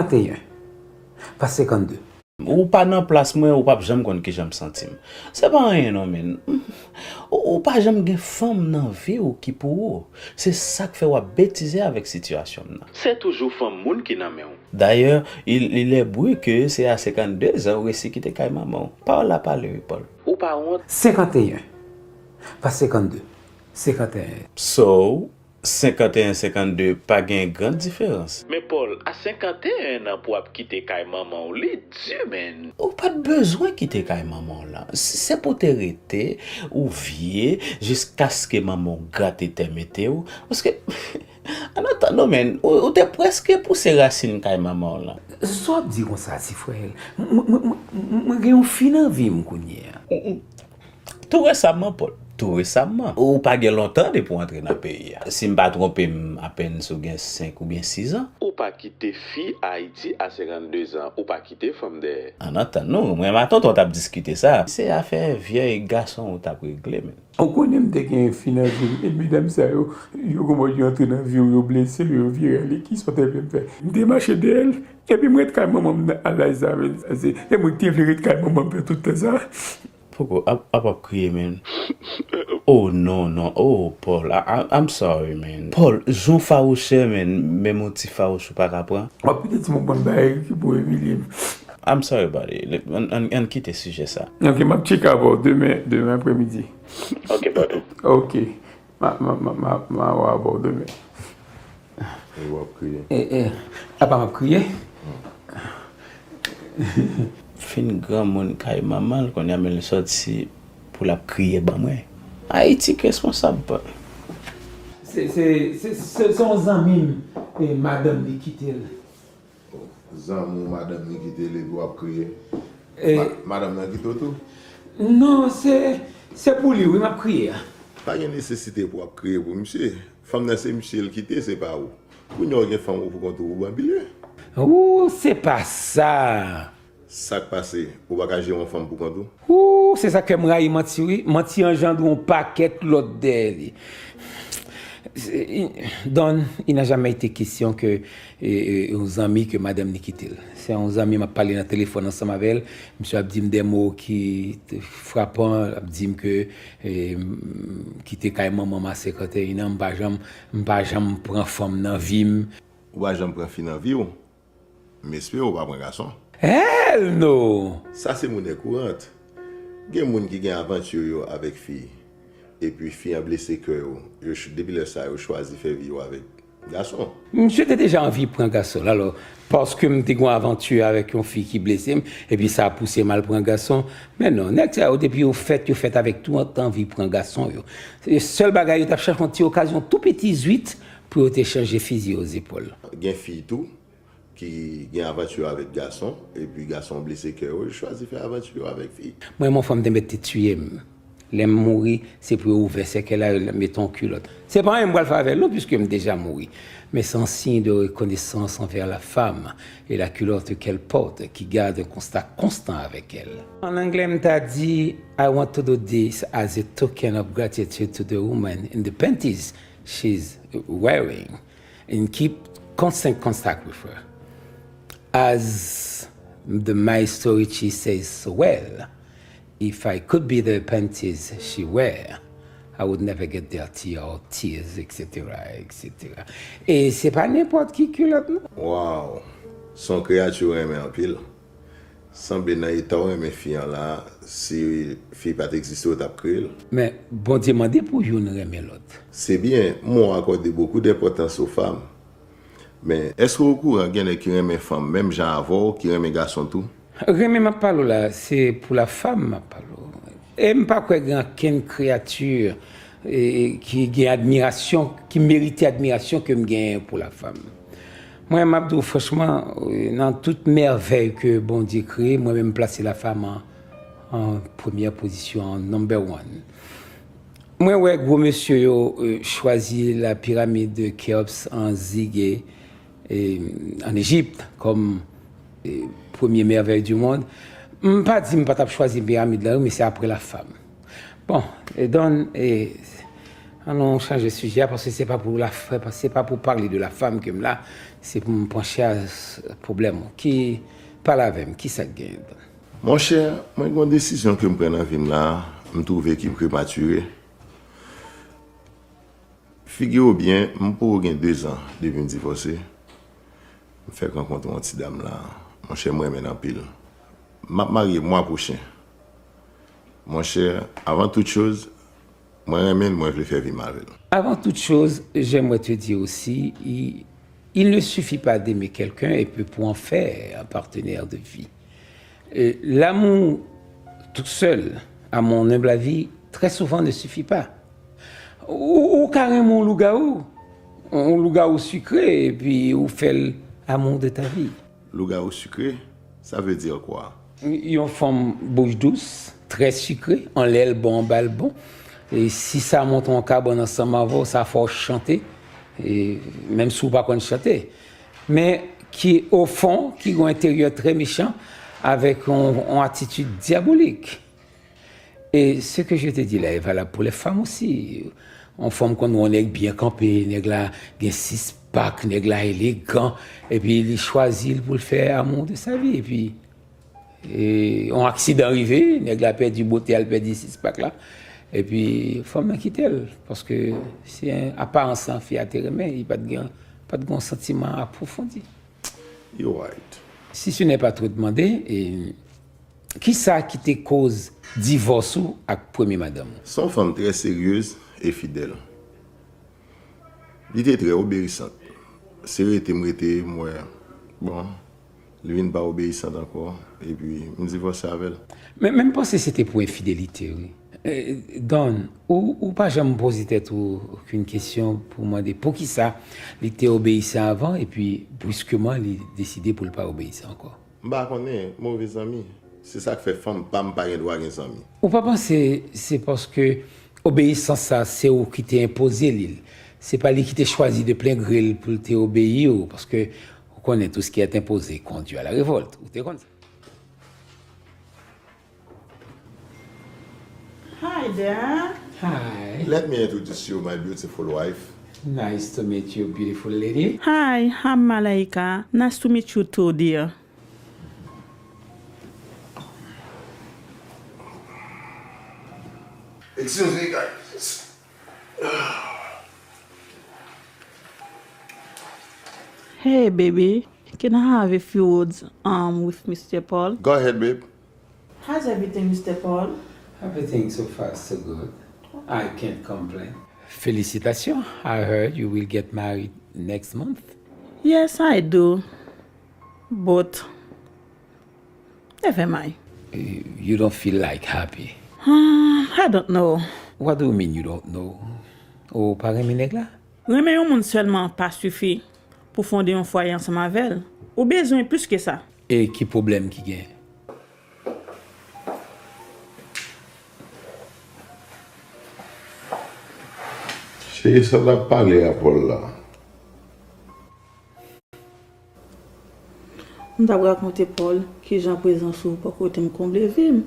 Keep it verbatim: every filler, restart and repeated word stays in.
Senkannteyen. Pa senkannde. Ou pa nan plas mwen, ou p ap janm konn kijan m santi m. Se pa anyen non, men. Ou, ou pa janm gen fanm nan vi w ki pou ou. Se sa k fè w ap betize avèk sitiyasyon m nan. Se toujou fanm moun ki nan men w. Dayè, il, il est vrai que se a senkannde zan ou resi kite kay manman w. Pawòl la pale, wi, Paul. Ou pa wont? Senkannteyen. Pa senkannde. Senkannteyen. So, senkannteyen senkannde pa gen gran diferans. Men Paul, a senkannteyen an pou w ap kite kay manman w, li di, men. Ou pa t bezwen kite kay manman w lan. Si se pou w te rete, ou vye, jiskaske manman w grate tè mete w. Paske, an atandan, men, ou, ou te prèske pouse rasin kay manman w lan. Sa w ap di konsa, ti frè? Mwen, mwen, mwen, mwen, mwen gen yon fi nan vi m kounye a. Tou resaman, Paul. Tou resaman. Ou pa gen lontan depi w antre nan peyi a. Si m pa twonpe m, apèn si w gen senk oubyen sis an. Ou pa kite fi Ayiti a senkannde zan, ou pa kite fanm dèyè. Ann antann nou, mwen m a tonton t ap diskite sa. Se afè vyèy gason ou t ap regle, men. Ou konnen m te gen fi nan vi m, e medam sa yo, yo gon mòd yo antre nan vi w, yo blese w, yo vire ale, kisa w te vle m fè? M te mache dèyè l, epi m ret kay manman m nan, a laj sa, men, se, se mwen ki te vle ret kay manman m fè tout tan sa. Poko, ap, ap, ap kriye, men. Oh, non, non. Oh, Paul, I, I, I'm sorry, man. Paul, jan w fawouche, men, menm yon ti fawouch ou pa ka pran. W ap kite ti moun konn bagay ki pou imilye m. I'm sorry, buddy. Ann, ann, ann kite sijè sa. Ok, m ap tcheke avè w demen, demen apremidi. Ok, buddy. Ok. Ma, ma, ma, ma, ma wè avè w demen. E w ap kriye. E, e, apa m ap kriye? Fin granmoun kay manman l, kounye a men l sòti pou l ap kriye ban mwen. Ayiti k responsab, bòy. Se, se, se, se, se yon zanmi m, e madanm li kite l. Zanmi w, madanm li kite l epi w ap kriye? E, ma-, madanm nan kite w tou? Non, se, se pou li, wi, m ap kriye a. Pa gen nesesite pou w ap kriye pou misye. Fanm nan se misye l kite, se pa ou. Kounye a w gen fanm ou poukont ou, ou banbile. Ou, se pa sa. Sa k pase? Ou pa ka jere yon fanm poukont ou? Ou, se sa k fè m rayi manti, wi. Manti anjandre yon pakèt lòt dèyè li. Se, i, Don, il n'a jamais été question que, e, e, yon zanmi ke madanm li kite l. Se yon zanmi m ap pale nan telefòn ansanm avè l. Misye ap di m de mo ki te frapan, l ap di m ke, e, m kite kay manman m a senkannteyen an, m pa janm, m pa janm pran fanm nan vi m. Ou pa janm pran fi nan vi w? M espere w pa pran gason. Hell no! Sa se monè kourant. Gen moun ki gen avanti yo avèk fi, epi fi an blese kè yo, yo ch-, depi lè sa yo chwazi fè vi yo avèk gason. Misye te deja anvi pran gason l, alò, paske m te gen yon avanti avèk yon fi ki blese m, epi sa pouse m al pran gason. Men non, nèg sa yo, depi yo fèt, yo fèt avèk tout anvi pran gason yo. Sèl bagay, yo t ap chache yon ti okazyon tou piti zwit pou yo te chanje fizi yo zepòl. Gen fi tou, ki gen avanti yo avèk gason, epi gason blese kè yo, yo chwazi fè avanti yo avèk fi. Mwen, mon fanm te mèt te tiye m. Lè m mouri, se pou yo ouvè sèkèy la, yo mete yon kilòt. Se pa anyen m pral fè avè l non, piske m deja mouri. Men se yon siy de rekonesans anvè la femme et la culotte qu'elle porte, qui garde un contact constant avec elle. An anglè, m ta di, I want to do this as a token of gratitude to the woman in the panties she's wearing and keep constant contact with her. As the my story she says so well, if I could be the panties she wear, I would never get dirty or tears, et cetera, et cetera. E se pa nenpòt ki kilòt non. Wow! Se yon kreyati w renmen anpil. Sanble nan eta w renmen fi an la, si fi pa t egziste, w t ap kreye l. Men, Bondye mande pou youn renmen lòt. Se byen, mo akòde beaucoup d'importance aux femmes. Men, èske w okouran gen nèg ki renmen fanm menm jan avè w, ki renmen gason tou? Renmen m ap pale w la, se pou la femme m ap pale w. E m pa kwè gen ankenn kreyati, e, ki gen admirasyon, ki merite admirasyon ke m genyen pou la femme. Mwen, m ap di w franchman, e, nan tout mèvèy ke Bondye kreye, mwen menm m plase la femme an, an premyè pozisyon, an number one. Mwen wè gwo mesye yo, e, chwazi la pyramide de Khéops an Zige, e, an Ejip, kòm, e, premye mèvèy du monde. M pa di m pa t ap chwazi pyramid la, wi, men se apre la femme. Bon, e Don, e, Ann nou chanje sijè a, paske se pa pou la, se pa pou pale de la femme ke m la, se pou m panche a s-, pwoblèm ou. Ki, pale avè m, ki sa k genyen? Monchè, mwen gen yon desizyon ke m pran nan vi m la, m twouve ki prematire. Figire w byen, m poko gen dezan depi m divòse. M fèk rankontre yon ti dam la. Monchè, m renmen l anpil. M ap marye mwa pwochen. Monchè, avan tout choz, mwen renmen l, mwen vle fè vi m avè l. Avant toute chose, j'aimerais te dire aussi, il, il ne suffit pas d'aimer quelqu'un et puis pour en faire un partenaire de vie. Euh, l'amour tout seul, à mon humble avis, très souvent ne suffit pas. Ou, ou ka renmen yon lougawou, yon lougawou sikre, epi ou fè l amour de ta vie. Lougawou sikre, ça veut dire quoi? Yon fanm bouch dous, très sucrée, anlè l bon, anba l bon. E si sa monte yon kabann ansanm avè w, sa fè w chante, e menm si w pa konn chante. Men ki, au fond, ki gen yon enteryè trè mechan, avèk yon, yon atitid dyabolik. Et ce que je te dis là est valable pour les femmes aussi. Yon fanm konn wè yon nèg byen kanpe, nèg la gen six pack, nèg la elegan, epi li chwazi l pou l fè amour de sa vie. Epi, e, yon aksidan rive, nèg la pèdi bote a, l pèdi six pack la. Epi, fanm nan kite l, paske se aparans lan fi a te renmen, li pa t gen, pa t gen yon santiman apwofondi. You're right. Si ce n'est pas trop demandé, e, kisa ki te koz divòs ou ak premye madanm ou? Se yon fanm trè seryez e fidèl. Li te trè obeyisant. Se rete m rete, m wè, bon, li vin pa obeyisant ankò, epi m divòse avè l. Men, men m panse se te pou enfidelite, wi. Eh, Don, ou, ou pa janm poze tèt ou okenn kesyon pou mande poukisa li te obeyisan avan, epi briskeman li deside pou l pa obeyisan ankò? M pa konnen, move zanmi. Se sa k fè fanm pa m pa gen dwa gen zanmi. Ou pa panse se paske obeyisans sa se ou ki te enpoze li l? Se pa li ki te chwazi de plen gre l pou l te obeyi w, paske ou konnen tout ce qui est imposé conduit à la révolte. Ou te konn sa? Hi there. Hi. Let me introduce you my beautiful wife. Nice to meet you, beautiful lady. Hi, I'm Malaika. Nice to meet you too, dear. Excuse me, guys. Hey, baby. Can I have a few words, um, with Mister Paul? Go ahead, babe. How's everything, Mister Paul? Everything so far so good. I can't complain. Félicitations. I heard you will get married next month. Yes, I do. But, never mind. You, you don't feel like happy? Hmm, I don't know. What do you mean you don't know? Ou pa renmen nèg la? Renmen yon moun sèlman pa sifi pou fonde yon fwaye ansanm avè l. Ou bezwen plis ke sa. E ki pwoblèm ki gen? Se sa l ap pale a Paul la. M t ap rakonte Paul kijan prezans ou bò kote m konble vi m.